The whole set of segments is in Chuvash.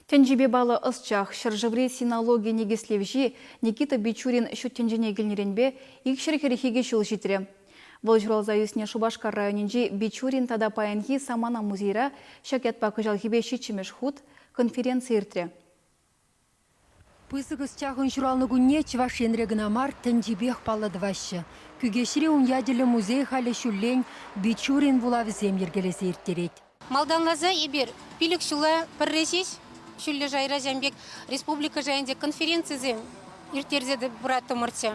Тӗнчипе паллӑ ӑсчах, ҫӗршыври синологи никӗслевҫи Никита Бичурин ҫут тӗнчене килнӗренпе 242 ҫул ҫитрӗ. Вӑл ҫуралса ӳснӗ Шупашкар районӗнчи Бичурин тата паянхи самана музейра ҫак ятпа кӑҫалхипе ҫиччӗмӗш хут конференци иртрӗ. Пысӑк ӑсчахӑн ҫуралнӑ кунне Чӑваш Енре кӑна мар, тӗнчипех паллӑ тӑваҫҫӗ. Кӳкеҫри ун ячӗллӗ музей халӗ ҫуллен Бичурин вулавӗсем йӗркелесе ирттерет. Малтанласа эпир пилӗк ҫула пӗрре ҫеҫ ҫӳллӗ шайра ҫавӑн пек республика шайӗнче конференцисем ирттерсе пыраттӑмӑрччӗ.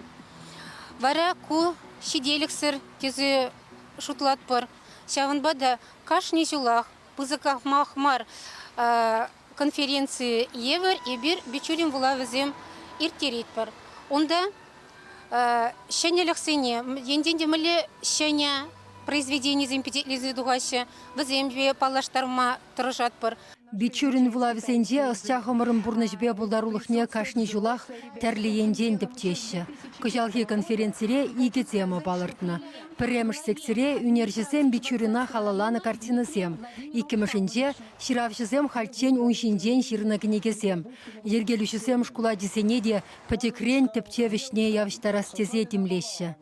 Вара ку ҫителӗксӗр тесе шутлатпӑр. Ҫавӑнпа та кашни ҫулах пысӑках мар конференци евӗр эпир Бичурин вулавӗсем ирттеретпӗр. Унта ҫӗнӗлӗхсене, енчен те мӗнле ҫӗнӗ произведенисем пичетлесе тухаҫҫӗ, вӗсемпе паллаштарма тӑрӑшатпӑр. Бичурин вулавӗсенче ӑсчахӑмӑрӑн пурнӑҫӗпе пултарулӑхне кашни ҫулах тӗрлӗ енчен тӗпчеҫҫӗ. Кӑҫалхи конференцире икӗ тема палӑртнӑ. Пӗрремӗш секцире ӳнерҫӗсем Бичурина халалланӑ картинӑсем, иккӗмӗшӗнче ҫыравҫӑсем хальччен ун ҫинчен ҫырнӑ кӗнекесем. Йӗркелӳҫӗсем шкул ачисене те пӗчӗкрен тӗпчев ӗҫне явӑҫтарас тесе тимлеҫҫӗ.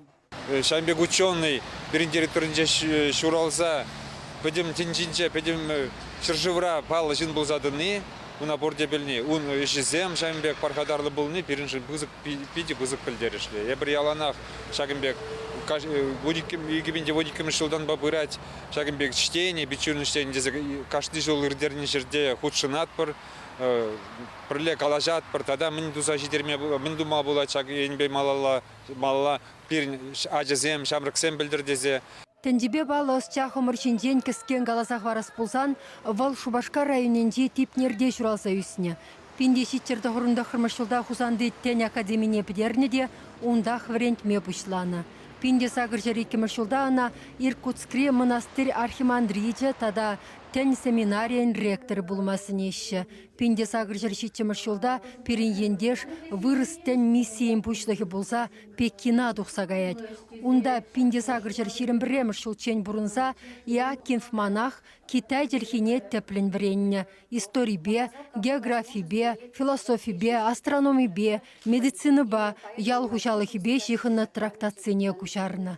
Ҫавӑн пек ученӑй пирӗн территоринче ҫуралса пӗтӗм тӗнчинче, пӗтӗм ҫӗршывра паллӑ ҫын пулса тӑни, ӑна пурте пӗлни, ун ӗҫӗсем ҫавӑн пек пархатарлӑ пулни пирӗншӗн пысӑк, питӗ пысӑк пӗлтерӗшлӗ. Эпир яланах ҫакӑн пек 2012 ҫултанпа пырать ҫакӑн пек чтени, Бичурин чтени тесе кашни ҫул ирттернӗ ҫӗрте хутшӑнатпӑр. Пӗрле калаҫатпӑр тата мӗн туса ҫитерме, мӗн тума пулать ҫак енпе малалла, малалла пирӗн ачасем, ҫамрӑксем пӗлтӗр тесе. Тӗнчипе паллӑ ӑсчахӑмӑр ҫинчен кӗскен каласа хӑварас пулсан, вӑл Шупашкар районӗнчи Типнерте ҫуралса ӳснӗ. 1799 ҫулта Хусанти тӗн академине пӗтернӗ те унтах вӗрентме пуҫланӑ. 1802 ҫулта ӑна Иркутскри мӑнастырь архимандричӗ тата тӗн семинарийӗн ректорӗ пулма сӗнеҫҫӗ. 1870 ҫулта пирӗн ентеш вырӑс тӗн миссийӗн пуҫлӑхӗ пулса Пекина тухса каять. Унта 1821 ҫулччен пурӑнса Иакинф монах Китай чӗлхине тӗплӗн вӗреннӗ, историпе, географипе, философипе, астрономипе, медицинӑпа, ял хуҫалӑхӗпе ҫыхӑннӑ трактатсене куҫарнӑ.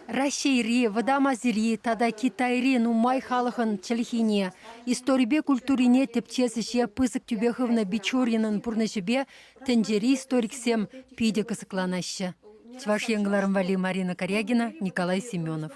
Раҫҫейри, Вӑтам Азири тата Китайри нумай халӑхӑн чӗлхине, историпе культурине тӗпчес ӗҫе пысӑк тӳпе хывнӑ Бичуринӑн пурнӑҫӗпе тӗнчери историксем питӗ кӑсӑкланаҫҫӗ. Чӑваш Ен кӑларӑм валли Марина Карягина, Николай Семенов.